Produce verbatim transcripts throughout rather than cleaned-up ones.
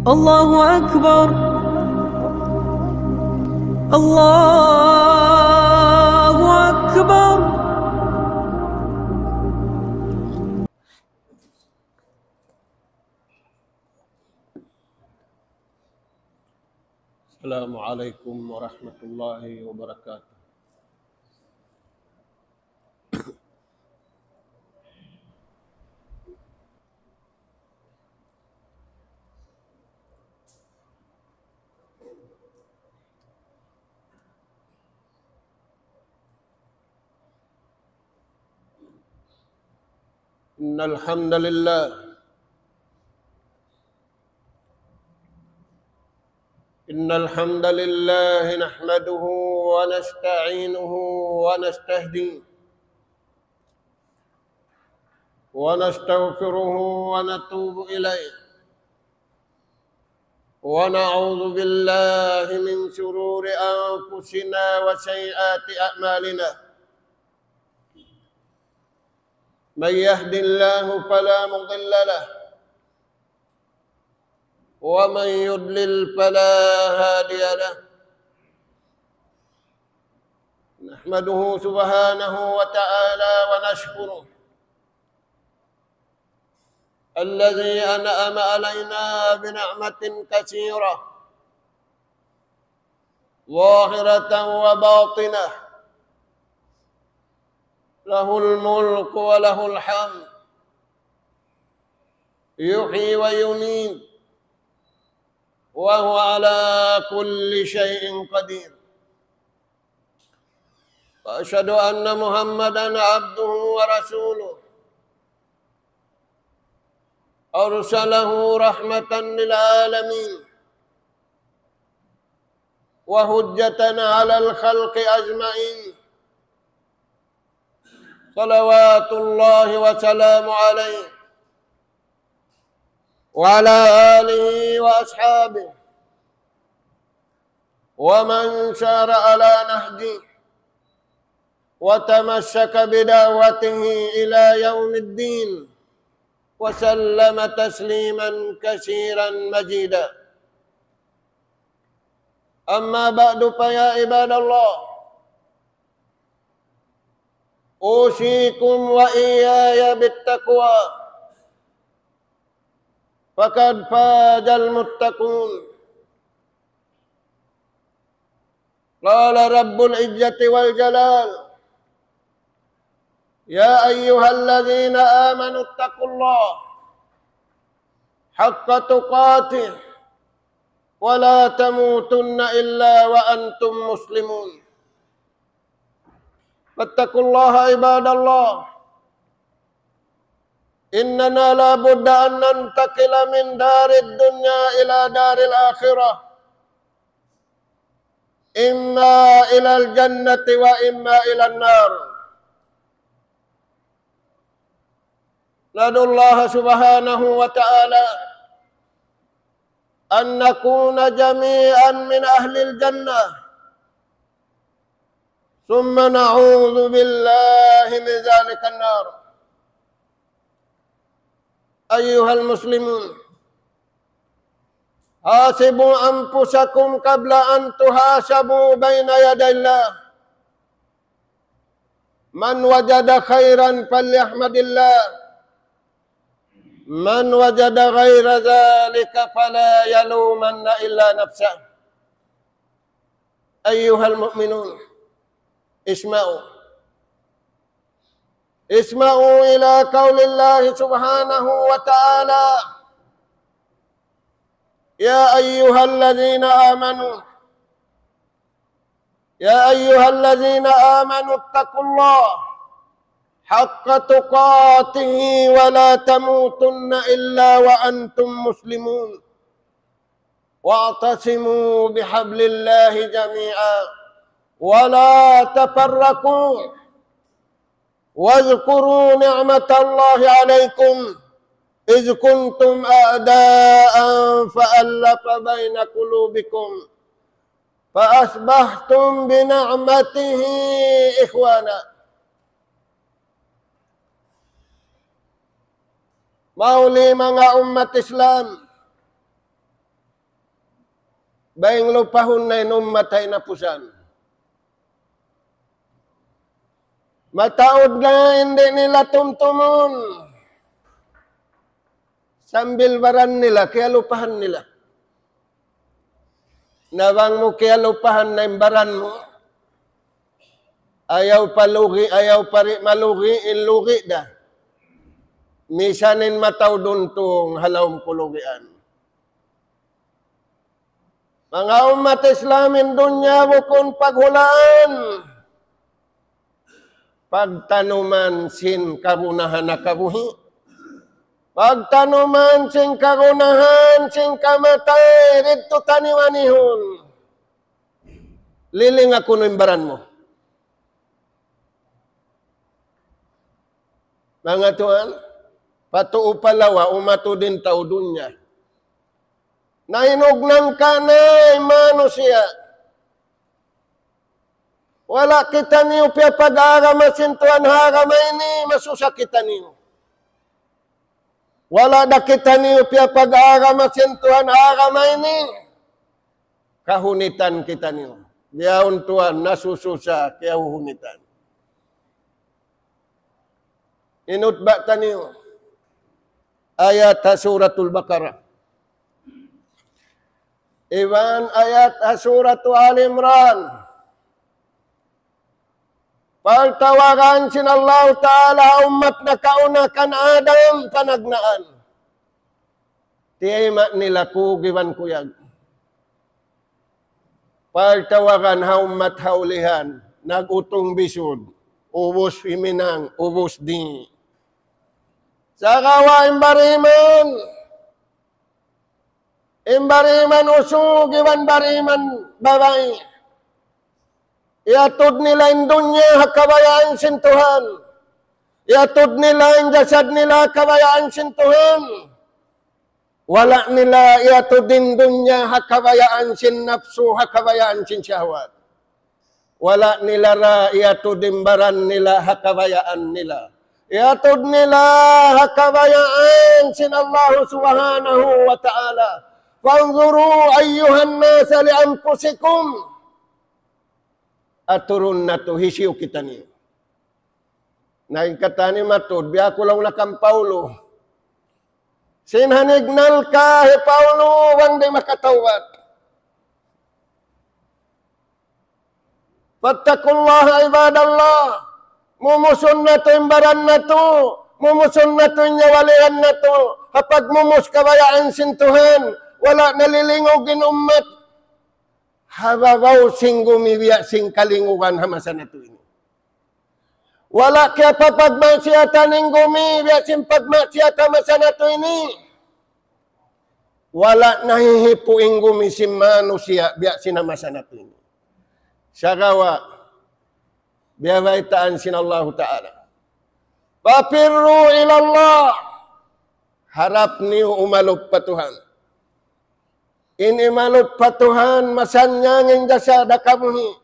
الله أكبر. الله أكبر. السلام عليكم ورحمة الله وبركاته. إن الحمد لله إن الحمد لله نحمده ونستعينه ونستهديه ونستغفره ونتوب إليه، ونعوذ بالله من شرور أنفسنا وسيئات أعمالنا. من يهد الله فلا مضل له، ومن يضلل فلا هادي له. نحمده سبحانه وتعالى ونشكره الذي أنعم علينا بنعمة كثيرة ظاهرة وباطنة، له الملك وله الحمد، يحيي ويميت، وهو على كل شيء قدير. وأشهد أن محمدا عبده ورسوله، أرسله رحمة للعالمين وحجة على الخلق أجمعين، صلوات الله وسلامه عليه وعلى آله وأصحابه ومن سار على نهجه وتمسك بدعوته إلى يوم الدين، وسلم تسليما كثيرا مزيدا. أما بعد، فيا عباد الله، أوصيكم وإياي بالتقوى، فقد فاز المتقون. قال رب العزة والجلال: يا أيها الذين آمنوا اتقوا الله حق تقاته ولا تموتن إلا وأنتم مسلمون. فاتقوا الله عباد الله، إننا لا بد أن ننتقل من دار الدنيا إلى دار الآخرة، إما إلى الجنة وإما إلى النار. ندعو الله سبحانه وتعالى أن نكون جميعا من أهل الجنة، ثم نعوذ بالله من ذلك النار. أيها المسلمون، حاسبوا أنفسكم قبل أن تحاسبوا بين يدي الله. من وجد خيرا فليحمد الله، من وجد غير ذلك فلا يلومن إلا نفسه. أيها المؤمنون، اسمعوا، اسمعوا إلى قول الله سبحانه وتعالى: يا أيها الذين آمنوا، يا أيها الذين آمنوا اتقوا الله حق تقاته ولا تموتن إلا وأنتم مسلمون، واعتصموا بحبل الله جميعا ولا تفرقوا، واذكروا نعمة الله عليكم إذ كنتم أعداء فألف بين قلوبكم فأصبحتم بنعمته إخوانا. Mahuli manga ummat Islam, Bang lupahun na in ummat ha hinapusan. Mataud na in di' nila tumtumun. Sambil baran nila, kiyalupahan nila. Na bang mu kiyalupahan na in baran mu, ayaw pa lugi, ayaw pa di' malugi, in lugi da. Misan in mataud untung ha lawm kalugian. Manga ummat Islam, in dunya bukun paghulaan. Pagtanuman sin kagunahan ha kabuhi'. Pagtanuman sin kagunahan, sin kamatay, didtu taniyu anihun. Lilinga kunu' in baran mu. Manga tuwan, pa tuu pa lawa, umatu' in tau dunya. Nahinug na in kanay manusiya'. Wala' kitaniyu piyapag-agama sin Tuhan ha agama ini, masusa kitaniyu. Wala' da kitaniyu piyapag-agama sin Tuhan ha agama ini, kahunitan kitaniyu. Bihaun tuwan, nasususa, kiyahunitan. Inutba' taniyu ayat ha Suratul Baqarah. Iban ayat ha Suratu Ali Imran. Pagtawagan sin Allahu Ta'ala ummat nakauna kan Adam panagnaan. Tiyayma' nila kug iban kuyag. Pagtawagan ha ummat ha ulihan, nag-utung bisud, ubus himinang, ubus di'. Sagawa' in bariman, in bariman usug iban bariman babai. Iyatud nila in dunya ha kabayaan sin Tuhan. Iyatud nila in jasad nila ha kabayaan sin Tuhan. Wala' nila iyatud in dunya ha kabayaan sin napsu, ha kabayaan sin shahwat. Wala' nila ra iyatud in baran nila ha kabayaan nila. Iyatud nila ha kabayaan sin Allah Subhanahu wa Ta'ala. فانظروا أيها الناس لأنفسكم. Aturun natu', hisiyu kitaniyu. Na in katan ini matud, biya' ku laung na kan Paulu. Sin hinignal ka, hi Paulu, bang di' makatawbat. فاتقوا الله عباد الله. Mumusun natu' in baran natu', mumusun natu' in nyawalihan natu', ha pagmumus kabayaan sin Tuhan, wala' nalilingug in ummat. Ha babaw sin gumi biya' sin kalingugan ha masa natu' ini. Wala' kiyapapagmaksiyatan in gumi biya' sin pagmaksiyat ha masa natu' ini. Wala' nahihipu' in gumi sin manusiya' biya' sin ha masa natu' ini. Sagawa', biya' baytaan sin Allahu Ta'ala. ففروا إلى الله. Harap niyu umalup pa Tuhan. In imalup pa Tuhan, masannyang in jasad ha kabuhi'.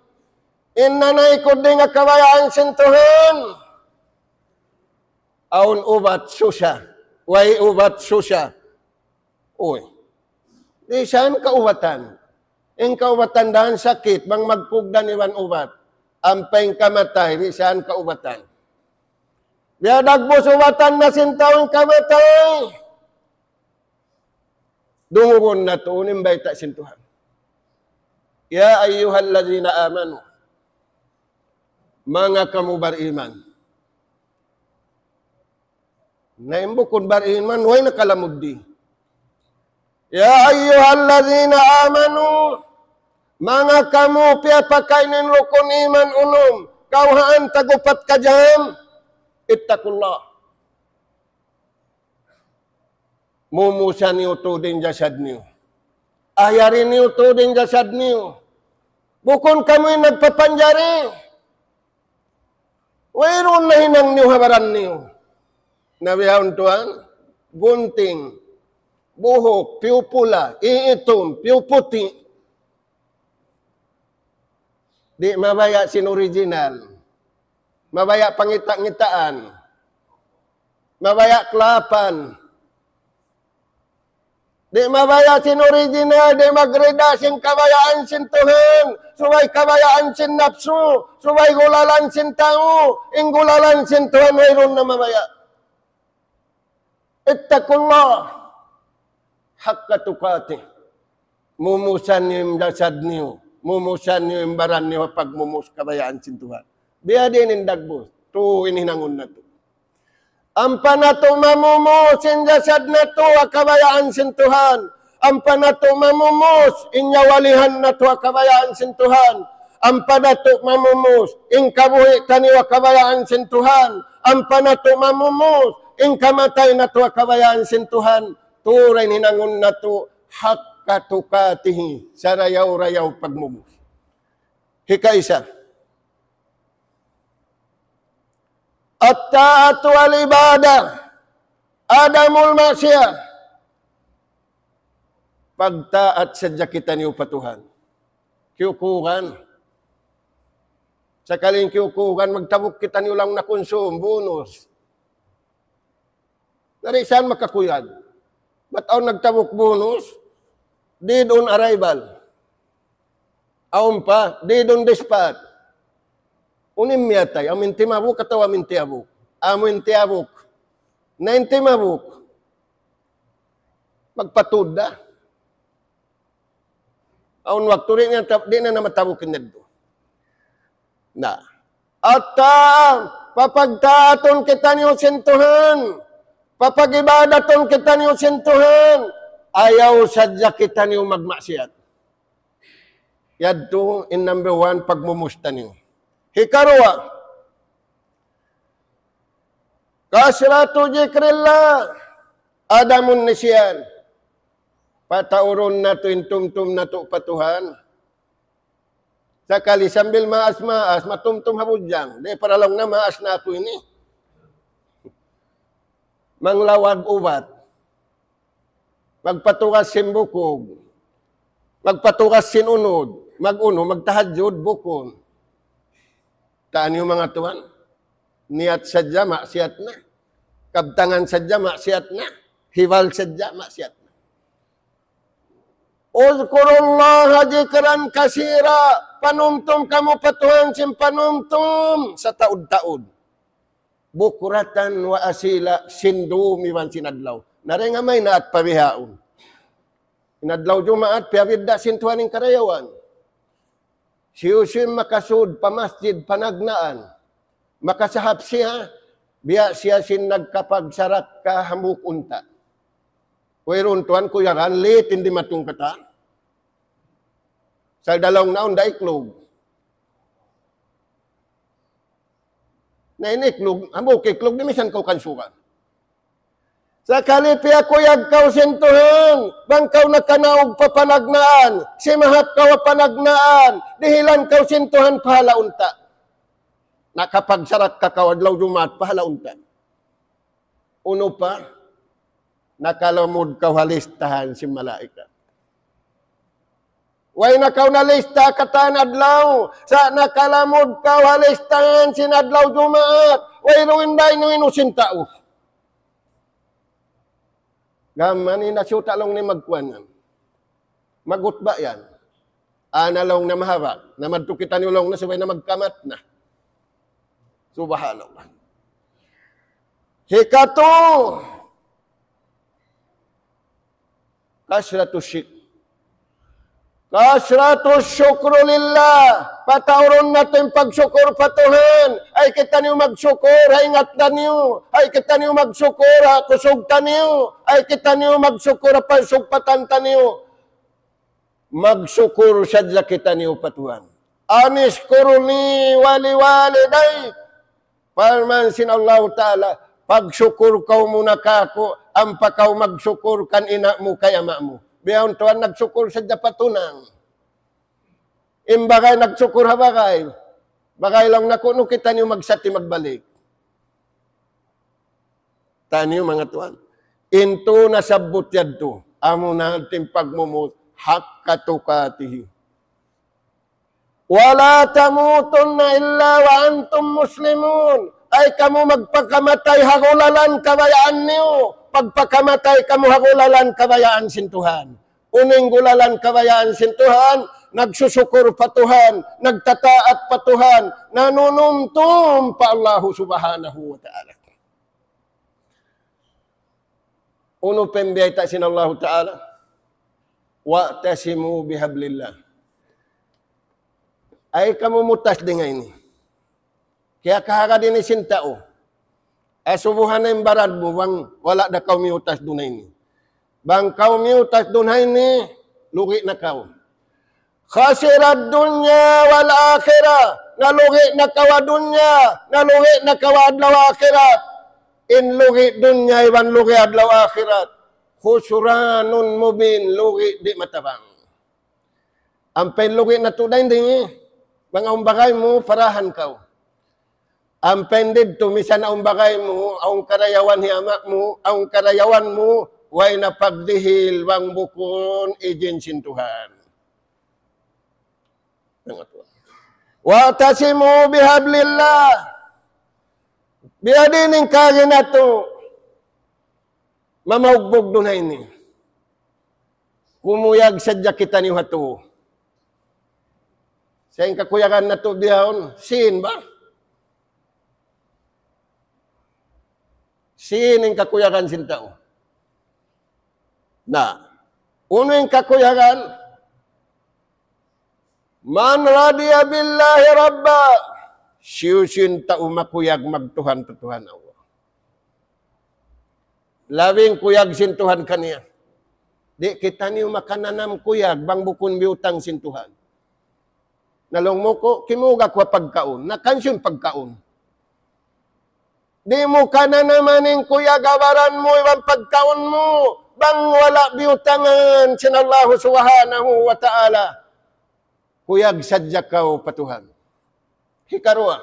In nanaykud dayn ha kabayaan sin Tuhan. Awn ubat susa. Way ubat susa. Uy. Di' san kaubatan. In kaubatan dayn sakit, bang magkugdan iban ubat. Ampa in kamatay, di' san kaubatan. Biya' dagbus ubatan na sin tau in kamatay. Dungugun natu' in bayta' sin Tuhan. يا أيها الذين آمنوا. Manga kamu bariman. Na in bukun bariman, way na kalamud di. يا أيها الذين آمنوا. Manga kamu piyapakain in rukun iman unum, kawhaan tag-upat ka jam. اتقوا الله. Mumusa niyu tuud in jasad niyu. Ayari niyu tuud in jasad niyu. Bukun kamu in nagpapanjari. Wayruun nahinang niyu ha baran niyu. Na bihaun tuwan, gunting, buhuk, piyu pula, iitum, piyu puti'. Di' mabaya' sin original. Mabaya' pangita'-ngitaan. Mabaya' kalapan. Di' mabaya' sin original, di' magrida sin kabayaan sin Tuhan, subay kabayaan sin napsu, subay gulalan sin tau, in gulalan sin Tuhan wayruun na mabaya'. اتقوا الله حق تقاته. Mumusan niyu in jasad niyu, mumusan niyu in baran niyu ha pagmumus kabayaan sin Tuhan. Biya' diin in dagbus, tu in hinangun natu'. Ampa natu' mamumus in jasad natu' ha kabayaan sin Tuhan. Ampa natu' mamumus in nyawalihan natu' ha kabayaan sin Tuhan. Ampa natu' mamumus in kabuhi' taniyu ha kabayaan sin Tuhan. Ampa natu' mamumus in kamatay natu' ha kabayaan sin Tuhan. Tuud in hinangun natu' حق تقاته, sarayaw-rayaw pagmumus. Hikaisa, الطاعة والعبادة، عدم المعصية. Pagtaat sadja kitaniyu pa Tuhan. Kiyukuran. Sakali in kiyukuran, magtabuk kitaniyu laung na kunsum, bonus. Dari saan makakuyag? Bat awn nagtabuk bonus, dead on arrival. Awn pa, dead on the spot. Unu in miyatay, amu in timabuk atawa amu in tiyabuk? Amu in tiyabuk. Na in timabuk, magpatud da. Awn waktu di' na, di' na naman tabuk in yadtu. Na. At, ah, papagtaatun kitaniyu sin Tuhan. Papag-ibadatun kitaniyu sin Tuhan. Ayaw sadja kitaniyu magmaksiyat. Yadtu in number one, pagmumus taniyu. Hikaruwa, كثرة ذكر الله، عدم النسيان. Pataurun natu' in tumtum natu' pa Tuhan. Sakali sambil maas-maas, matumtum ha budjang. Di' pa laung na maas na aku ini. Manglawag ubat. Magpatugas sin bukug. Magpatugas sin unud. Mag-unu, magtahajjud, bukun. Taan niyu manga tuwan. Niyat sadja maksiyat na. Kabtangan sadja maksiyat na. Hibal sadja maksiyat na. اذكروا الله ذكرا كثيرا. Panumtum kamu pa Tuhan sin panumtum sataud-taud. بكرة وأصيلا, sin dum iban sin adlaw. Na dayn ha maynaat pa bihaun. In adlaw Jumaat, piyabidda' sin Tuhan in karayawan. Hisiyu-siyu in makasud pa masjid panagnaan, makasahap siya, biya' siya sin nagkapagsarakka hambuuk unta'. Wayruun tuwan kuyagan, late in dimatung katan. Sa' da laung na awn da iklug. Na in iklug, hambuuk iklug, di' misan kaw kansugan. Sakali piyakuyag kaw sin Tuhan, bang kaw nakanaug pa panagnaan, simahap kaw ha panagnaan, dihilan kaw sin Tuhan pahala unta'. Nakapagsarakka kaw adlaw Jumaat, pahala unta'. Unu pa, nakalamud kaw ha listahan sin malaikat. Way na kaw nalista katan adlaw, sa' nakalamud kaw ha listahan sin adlaw Jumaat, wayruun da inu-inu sin tau. Gam ini na siyu ta laung niya magkuwan yan. Magutba yan. Ana laung na mahabak. Na madtu kitaniyu laung na subay na magkamat na. Subhanallah. Hikatu, كثرة الشكر. كثرة الشكر لله. Pataurun natu' in pagsukur pa Tuhan. Ay kitaniyu magsukur, ha ingat taniyu. Ay kitaniyu magsukur, ha kusug taniyu. Ay kitaniyu magsukur, ha pagsugpatan taniyu. Magsukur sadja kitaniyu pa Tuhan. أن اشكر لي ولوالديك. Parman sin Allahu Ta'ala, pagsukur kaw muna kāku', ampa kaw magsukur kan ina' mu, kan ama' mu. Bihaun tuwan nagsukur sadja pa tunang. In bagay nagsukur ha bagay. Bagay laung na kunu' kitaniyu magsati magbalik. Taniyu manga tuwan. In tū nasabbut yadtu, amuna in pagmumus حق تقاته. ولا تموتن إلا وأنتم مسلمون. Ay kamu magpakamatay ha gulalan kabayaan niyu. pagpakamatay kamu ha gulalan kabayaan sin Tuhan. Unu in gulalan kabayaan sin Tuhan, nagsusukur pa Tuhan, nagtataat pa Tuhan, nanunumtum pa Allahu Subhanahu wa Ta'ala. Unu pa in biyayta' sin Allahu Ta'ala? "واعتصموا بحبل الله." Ay kamu mutas dayn ha ini. Kiyakahagad ini sin tau. Asubuhan na in baran mu, bang wala' da kaw miyutas duun ha ini. Bang kaw miyutas duun ha ini, lugi' na kaw. "خسر الدنيا والآخرة." Nalugi' na kaw ha dunya, nalugi' na kaw ha adlaw akhirat. In lugi' dunya iban lugi' adlaw akhirat, خسران مبين, lugi' di' matabang. Ampa in lugi' natu' dayn di, bang awn bagay mu, parahan kaw. Ampa in didtu, misan awn bagay mu, awn karayawan hi ama' mu, awn karayawan mu, way na pagdihil bang bukun ijin sin Tuhan. "واعتصموا بحبل الله." Biyadiin in kaagi natu', mamaugbug duun ha ini. Kumuyag sadja kitaniyu ha tuu. Sa' in kakuyagan natu' bihaun, sīn ba? Sīn in kakuyagan sin tau. Na, unu in kakuyagan? "من رضي بالله ربا." Hisiyu-siyu in tau makuyag magtuhan pa Tuhan Allah. Labi in kuyag sin Tuhan kaniya. Di' kitaniyu makananam kuyag bang bukun biyutang sin Tuhan. Na laung mu ku, kimugga aku ha pagkaun. Na kansiyu in pagkaun? Di' mu kananaman in kuyag ha baran mu iban pagkaun mu, bang wala' biyutangan sin Allahu Subhanahu wa Ta'ala. Kuyag sadja kaw pa Tuhan. Hikaruwa,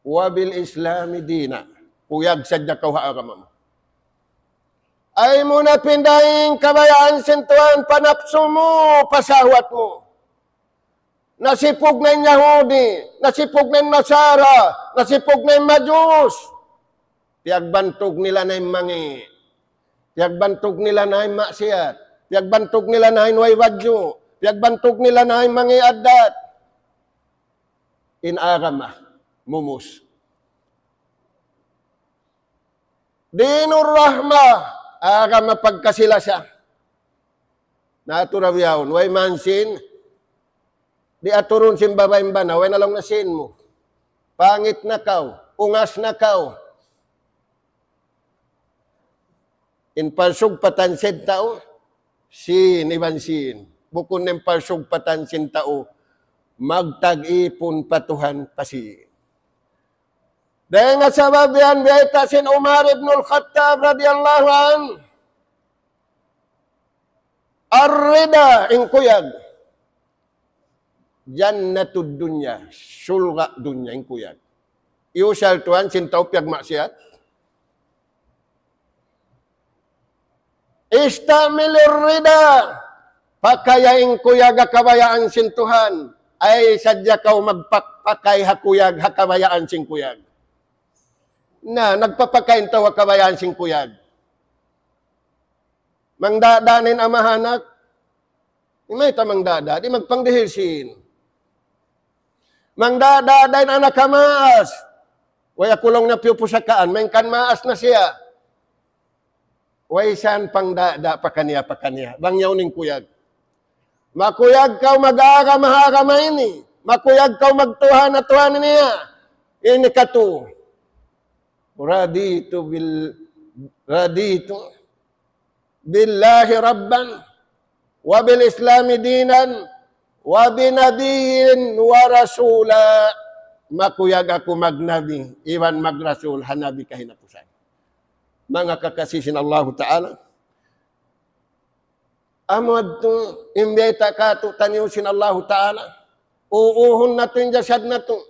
"وبالإسلام دينا." Kuyag sadja kaw ha agama mu. Ayaw mu na pindahi in kabayaan sin Tuhan pa napsu mu, pa sahwat mu. Nasipug na in Yahudi, nasipug na in Nasara, nasipug na in Majus. Piyagbantug nila na in mangi'. Piyagbantug nila na in maksiyat. Piyagbantug nila na in way badju'. Piyagbantug nila na in mangi' addat. In agama, mumus. Dinur rahmah, agama pagkasi-lasa. Natu' ra bihaun, way man sīn, di' aturun sin babai in bana, way na laung na sīn mu. Pangit na kaw, ungas na kaw. In parsugpatan sin tau, sīn iban sīn. Bukun in parsugpatan sin tau, magtag-ipun pa Tuhan pa sīn. Dayn ha sabab yan, biyayta' sin Umar ibn al-Khattab radiyallahu anhu, الرضا, in kuyag, جنة الدنيا, surga' dunya in kuyag. Iyusal Tuhan sin tau piyagmaksiyat. استعمل الرضا. Pakaya in kuyag ha kabayaan sin Tuhan. Ayaw sadja kaw magpakay ha kuyag, ha kabayaan sin kuyag. Na, nagpapakay in tau ha kabayaan sin kuyag. Mangdada na in ama' ha anak. Mayta' mangdada, di' magpangdihil sīn. Mangdada da in anak ha maas. Way aku laung niya piyupusakaan, malayngkan maas na siya. Way san pangdada pakaniya-pakaniya. Bang yaun in kuyag. Makuyag kaw mag-agama ha agama ini. Makuyag kaw magtuhan ha Tuhan niya. Ini katu. رضيت بال-، رضيت بالله ربا وبالإسلام دينا وبنبيا ورسولا. Makuyag aku magnabi, iban magrasul ha nabi kahinapusan. Manga kakasi sin Allahu Ta'ala. Amu yadtu in biyayta' kātu'niyu sin Allahu Ta'ala. Uuhun natu' in jasad natu'.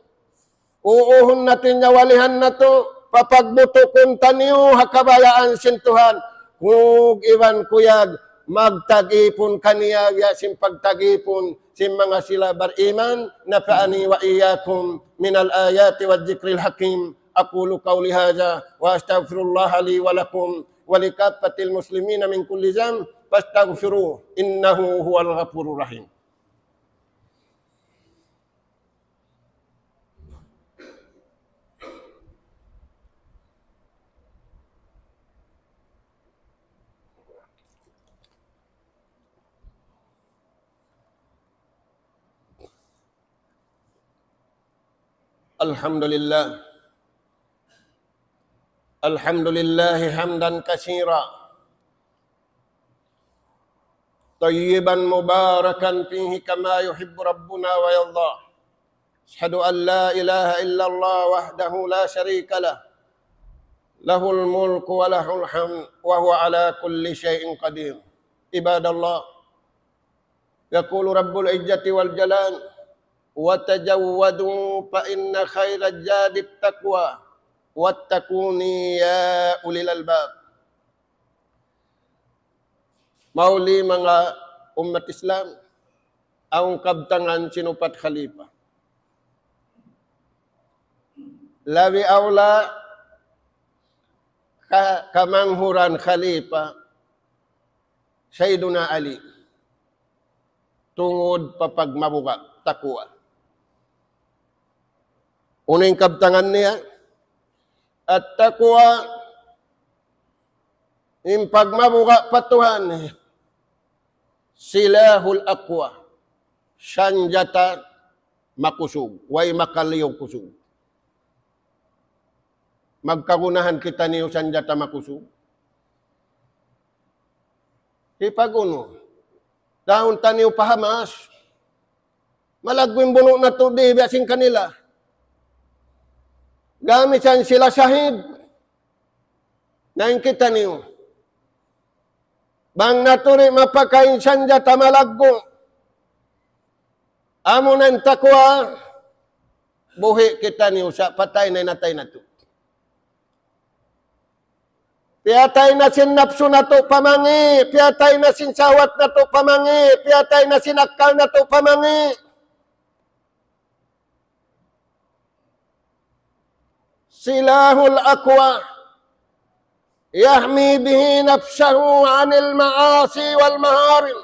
Uuhun natu' in nyawalihan natu'. Papagbutukun taniyu ha kabayaan sin Tuhan. Kug iban kuyag, magtag-ipun kaniya, biya' sin pagtag-ipun sin manga sila bariman. نفعني وإياكم من الآيات والذكر الحكيم. أقول قولي هذا وأستغفر الله لي ولكم. ولكافة المسلمين من كل ذنب فاستغفروه إنه هو الغفور الرحيم. الحمد لله. الحمد لله حمدا كثيرا طيبا مباركا فيه كما يحب ربنا ويرضى. أشهد أن لا إله إلا الله وحده لا شريك له، له الملك وله الحمد وهو على كل شيء قدير. عباد الله، يقول رب العزة والجلال: وتزودوا فإن خير الزاد التقوى واتقون يا أولي الألباب. Mauli manga ummat Islam, awn kabtangan sin upat khalifa. Labi awla ka-, kamanghuran khalifa, Sayyiduna Ali, tungud pa pagmabuga', taqwa. Unu in kabtangan niya? At-taqwa, in pagmabuga' pa Tuhan, silahul aqwa, sanjata makusug, way makaliyu kusug. Magkagunahan kitaniyu sanjata makusug. Hipag-unu? Daun taniyu pa Hamas. Malaggu' in bunu' natu' di' biya' sin kanila. Gamitan sila sahid. Na in kitaniyu, bang natu' di' mapakay in sanjata malaggu', amuna in taqwa, buhi' kitaniyu sa' patay na in atay natu'. Piyatay na sin napsu natu' pa mangi', piyatay na sin sahwat natu' pa mangi', piyatay na sin akkal natu' pa mangi'. سلاح الأقوى يحمي به نفسه عن المعاصي والمحارم.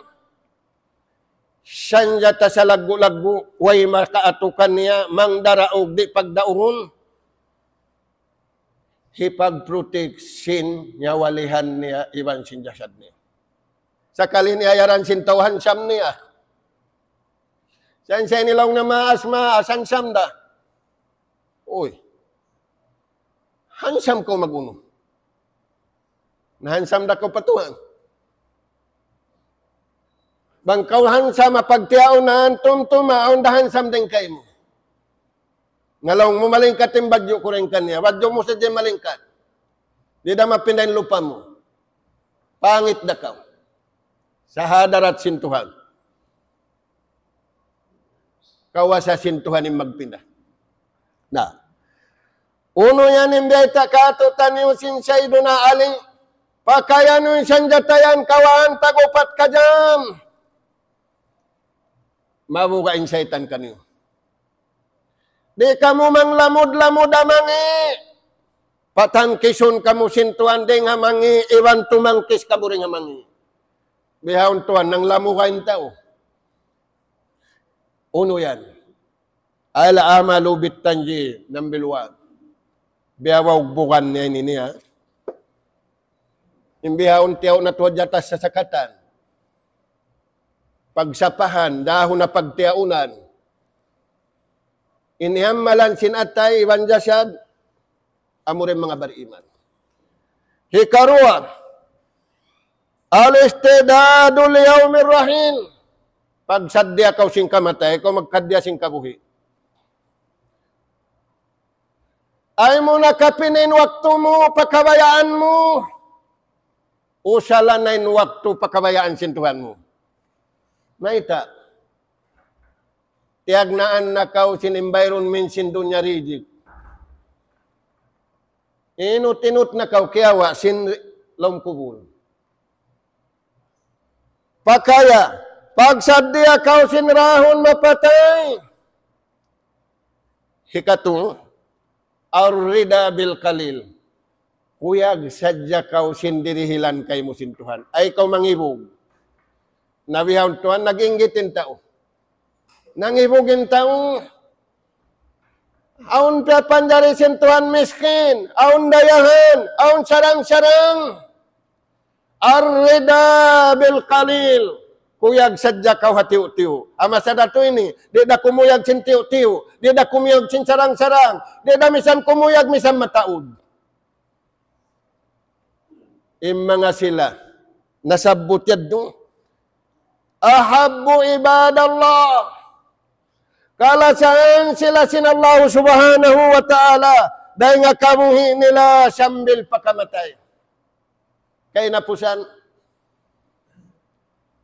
Sanjata salaggu'-laggu', way makaatu kaniya, mangdaraug di' pagdaurun. Hipag-protect sin nyawalihan niya iban sin jasad niya. Sakali niya yaran sin tau hansam niya. Sa' in sa' ini laung na maas, maas, hansam da. Uy. Hansam kaw mag-unu. Na hansam da kaw pa Tuhan. Bang kaw hansam ha pagtiyaunan, tumtuma, awn da hansam dayn kaymu. Na laung mu malingkat in badju' ku dayn kaniya. Badju' mu sadja malingkat. Di' da mapinda in lupa mu. Pangit da kaw. Sa' hadarat sin Tuhan. Kawasa sin Tuhan in magpinda. Na. Unu yan in biyayta' kātu'niyu sin Sayyiduna Ali. Pakaya niyu in sanjata yan kawhaan tag-upat ka jam. Mabuga' in saytan kaniyu. Di' kamu manglamud-lamud ha mangi'. Patangkisun kamu sin Tuhan dayn ha mangi', iban tumangkis kamu dayn ha mangi'. Bihaun Tuhan, nanglamuga' in tau. Unu yan? العمل بالتنجيم, number one. Biya' ba ugbugan niya ini niya. In bihaun tiyaun natu' ha jatas sasakatan. Pagsapahan, dahun na pagtiyaunan. In hiyammalan sin atay iban jasad, amu ra in manga bariman. Hikaruwa, الاستعداد ليوم الرحيل. Pagsaddiya kaw sin kamatay, kaw magkaddiya sin kabuhi'. Ayaw mu na kapin in waktu mu, pa kabayaan mu. Usalan na in waktu pa kabayaan sin Tuhan mu. Mayta'? Tiyagnaan na kaw sin environment sin dunya rijik. Inut-inut na kaw kiyawa' sin lawm kubul. Pakaya, pagsaddiya kaw sin rahun mapatay. Hikatu, الرضا بالقليل. Kuyag sadja kaw sin dirihilan kaymu sin Tuhan. Ay kaw mangibug. Na bihaun tuwan, nag-inggit in tau. Nangibug in tau. Awn piyapanjari sin Tuhan miskin, awn dayahan, awn sarang-sarang. الرضا بالقليل. Kuyag sadja kaw ha tiyu'-tiyu'. Ha masa natu' ini, di' da kumuyag sin tiyu'-tiyu', di' da kumuyag sin sarang-sarang, di' da misan kumuyag misan mataud. In manga sila nasabbut yadtu, أحب عباد الله. Kalasahan sila sin Allah Subhanahu wa Ta'ala, dayn ha kabuhi' nila sambil pa kamatay. Kahinapusan,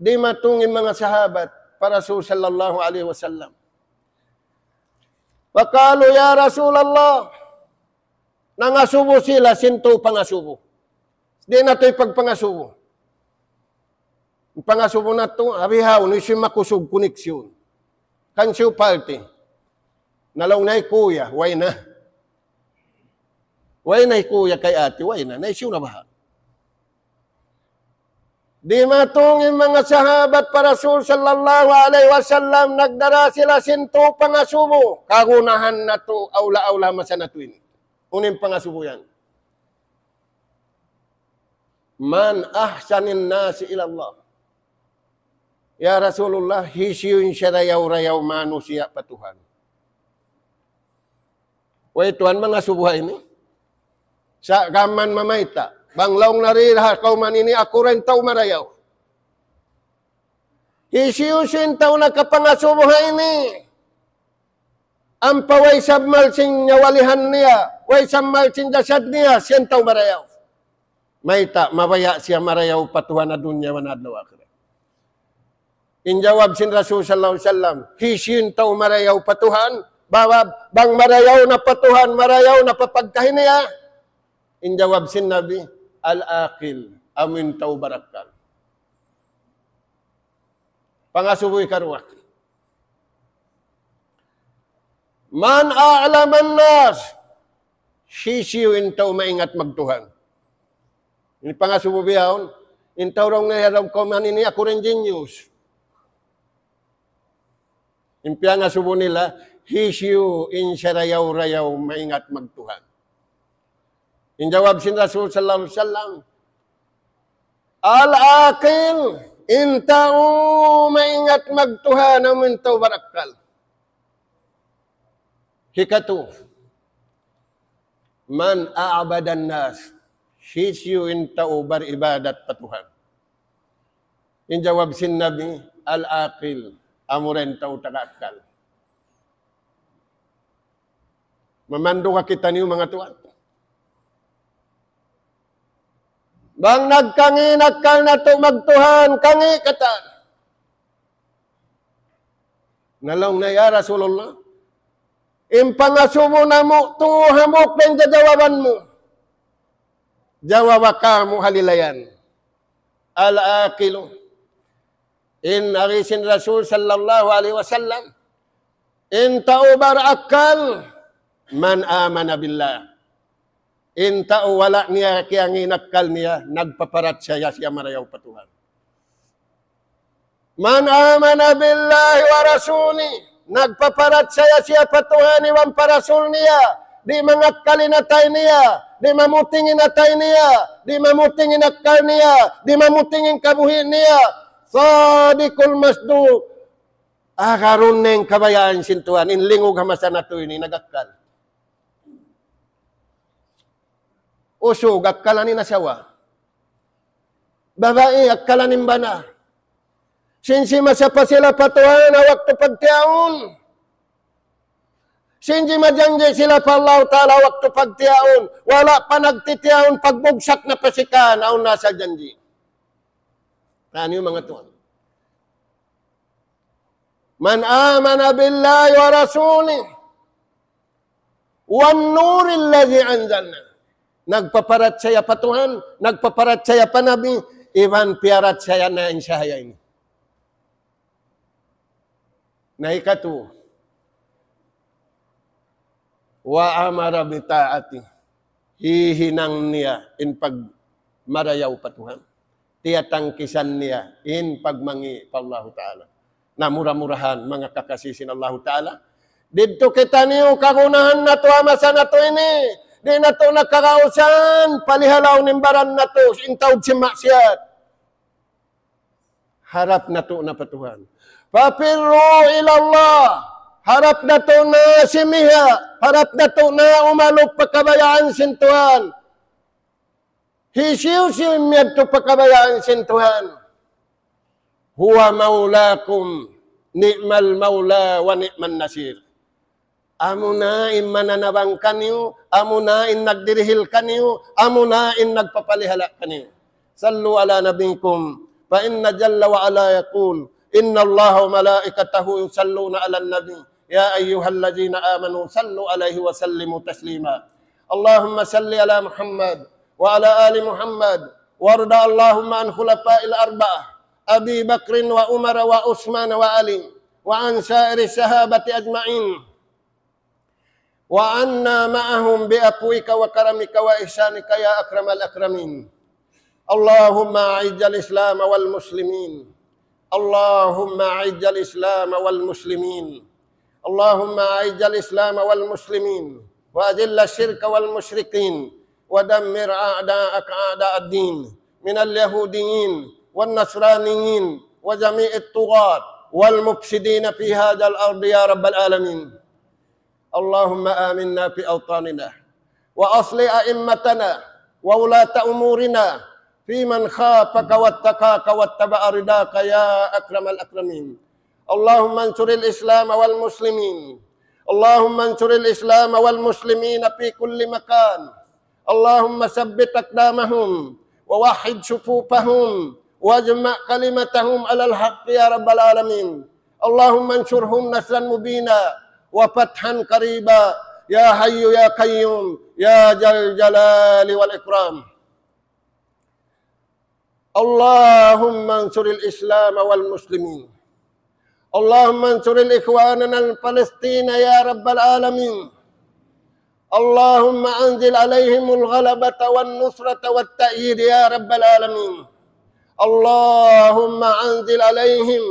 dimatung in manga sahabat pa Rasul sallallahu alayhi wasallam. فقالوا يا رسول الله, nangasubu sila sin tau pangasubu. Di' natu' ipagpangasubu. In pangasubu natu', ha bihaun, hisiyu in makusug koneksyon. Kan hisiyu party. Na laung niya hi kuya, way na. Way na hi kuya kay ati, way na. Na hisiyu na baha'. Dimatung in manga sahabat pa Rasul sallallahu alayhi wasallam, nagdara sila sin tau pangasubu. Kagunahan natu', awla-awla masa natu' ini. Unu in pangasubu yan? من أحسن الناس إلى الله. Ya Rasulullah, hisiyu in sarayaw-rayaw manusiya' pa Tuhan? Way tuwan, mangasubu ha ini. Sa' kaman mamayta', bang laung nila ha kawman ini, aku ra in tau marayaw. Hisiyu-siyu in tau nakapangasubu ha ini? Ampa way sabmal sin nyawalihan niya, way sabmal sin jasad niya, siya in tau marayaw. Mayta', mabaya' siya marayaw pa Tuhan ha dunya iban adlaw akhirat. In jawab sin Rasul sallallahu alayhi wasallam, hisiyu in tau marayaw pa Tuhan, bang, bang marayaw na pa Tuhan, marayaw na pa pagkahi niya. In jawab sin Nabi, العاقل, amu in tau barakkal. Pangasubu hikaruwa. من أعلم الناس. Hisiyu in tau maingat magtuhan? Ini pangasubu bihaun, in tau laung nila ha kawman ini, aku ra in genius. In piyangasubu nila, hisiyu in sarayaw-rayaw maingat magtuhan? In jawab sin Rasul sallallahu alayhi wasallam, العاقل, in tau maingat magtuhan, amu in tau barakkal. Hikatu, من أعبد الناس, hisiyu in tau baribadat pa Tuhan? In jawab sin Nabi, العاقل, amu ra in tau taga akkal. Mamandu' ka kitaniyu manga tuwan. Bang nagkangi' in akkal natu' magtuhan, kangi' katan. Na laung niya, "Ya Rasulullah, in pangasubu namu' tu hambuuk da in jajawaban mu." Jawab kamu halilayan. العاقل. In agi sin Rasul sallallahu alayhi wasallam, in tau barakkal, من آمن بالله. In tau wala' niya kiyangi' in akkal niya, nagpaparachaya siya marayaw pa Tuhan. من آمن بالله ورسوله. Nagpaparachaya siya pa Tuhan iban pa Rasul niya. Di' mangakkal in atay niya. Di' mamuting in atay niya. Di' mamuting in akkal niya. Di' mamuting in kabuhi' niya. صادق المصدوق. Agarun in kabayaan sin Tuhan. In lingug ha masa natu' ini nagakkal. Usug, akkalan in asawa. Babai, akkalan in bana. Sin simasa pa sila pa Tuhan ha waktu pagtiyaun. Sin simajanji' sila pa Allah Ta'ala ha waktu pagtiyaun. Wala' pa nagtitiyaun, pagbugsak na pa sikan, awn na sa janji'. Taniyu manga tuwan. من آمن بالله ورسوله والنور الذي أنزلنا. Nagpaparachaya pa Tuhan, nagpaparachaya pa Nabi, iban piyarachaya na in sahaya ini. Na hikatu, وأمر بطاعته. hihinang niya in pagmarayaw pa Tuhan. Tiyatangkisan niya in pagmangi' pa Allahu Ta'ala. Na mura-murahan, manga kakasi sin Allahu Ta'ala, didtu kitaniyu kagunahan natu' ha masa natu' ini, di' natu' na kagausan palihalaun in baran natu' sin taud sin maksiyat. Harap natu' na pa Tuhan. ففروا إلى الله. Harap natu' na simiha'. Harap natu' na umalup pa kabayaan sin Tuhan. Hisiyu-siyu in miyadtu pa kabayaan sin Tuhan. هو مولاكم. نعم المولى ونعم النصير. Amuna in mananabang kaniyu, amuna in nagdirihil kaniyu, amuna in nagpapalihala' kaniyu. صلوا على نبيكم، فإن جل وعلا يقول: إن الله وملائكته يصلون على النبي، يا أيها الذين آمنوا صلوا عليه وسلموا تسليما. اللهم صل على محمد وعلى آل محمد، وارض اللهم عن خلفاء الأربعة، أبي بكر وعمر وعثمان وعلي، وعن سائر الصحابة أجمعين، وعنا معهم بعفوك وكرمك وإحسانك يا أكرم الأكرمين. اللهم أعز الإسلام والمسلمين. اللهم أعز الإسلام والمسلمين. اللهم أعز الإسلام والمسلمين، وأذل الشرك والمشركين، ودمر أعداءك أعداء الدين من اليهوديين والنصرانيين وجميع الطغاة والمفسدين في هذا الأرض يا رب العالمين. اللهم آمنا في أوطاننا، وأصلح أئمتنا وولاة أمورنا في من خافك واتقاك واتبع رضاك يا أكرم الأكرمين. اللهم انصر الإسلام والمسلمين. اللهم انصر الإسلام والمسلمين في كل مكان. اللهم ثبت أقدامهم ووحد صفوفهم واجمع كلمتهم على الحق يا رب العالمين. اللهم انصرهم نصرا مبينا وفتحا قريبا يا حي يا قيوم يا ذا الجلال والإكرام. اللهم انصر الإسلام والمسلمين. اللهم انصر الإخواننا الفلسطين يا رب العالمين. اللهم أنزل عليهم الغلبة والنصرة والتأييد يا رب العالمين. اللهم أنزل عليهم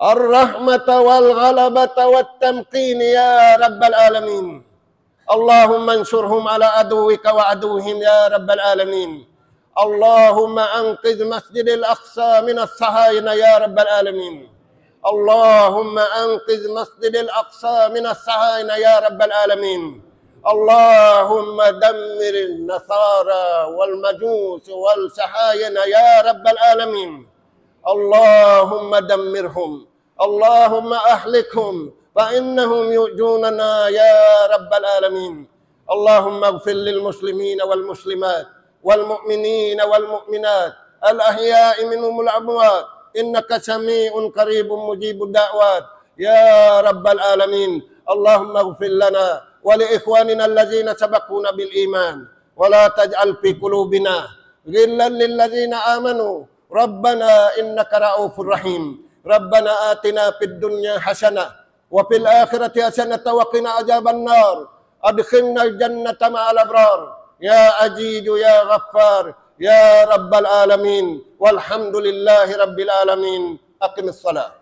الرحمة والغلبة والتمكين يا رب العالمين. اللهم انصرهم على عدوك وعدوهم يا رب العالمين. اللهم أنقذ مسجد الأقصى من الصهاينة يا رب العالمين. اللهم أنقذ مسجد الأقصى من الصهاينة يا رب العالمين. اللهم دمر النصارى والمجوس والصهاينة يا رب العالمين. اللهم دمرهم. اللهم أهلكهم فإنهم يؤذوننا يا رب العالمين. اللهم اغفر للمسلمين والمسلمات والمؤمنين والمؤمنات الأحياء منهم والأموات إنك سميع قريب مجيب الدعوات يا رب العالمين. اللهم اغفر لنا ولإخواننا الذين سبقونا بالإيمان ولا تجعل في قلوبنا غلا للذين آمنوا ربنا إنك رءوف رحيم. ربنا آتنا في الدنيا حسنة وفي الآخرة حسنة وقنا عذاب النار. أدخلنا الجنة مع الأبرار يا عزيز يا غفار يا رب العالمين. والحمد لله رب العالمين. أقم الصلاة.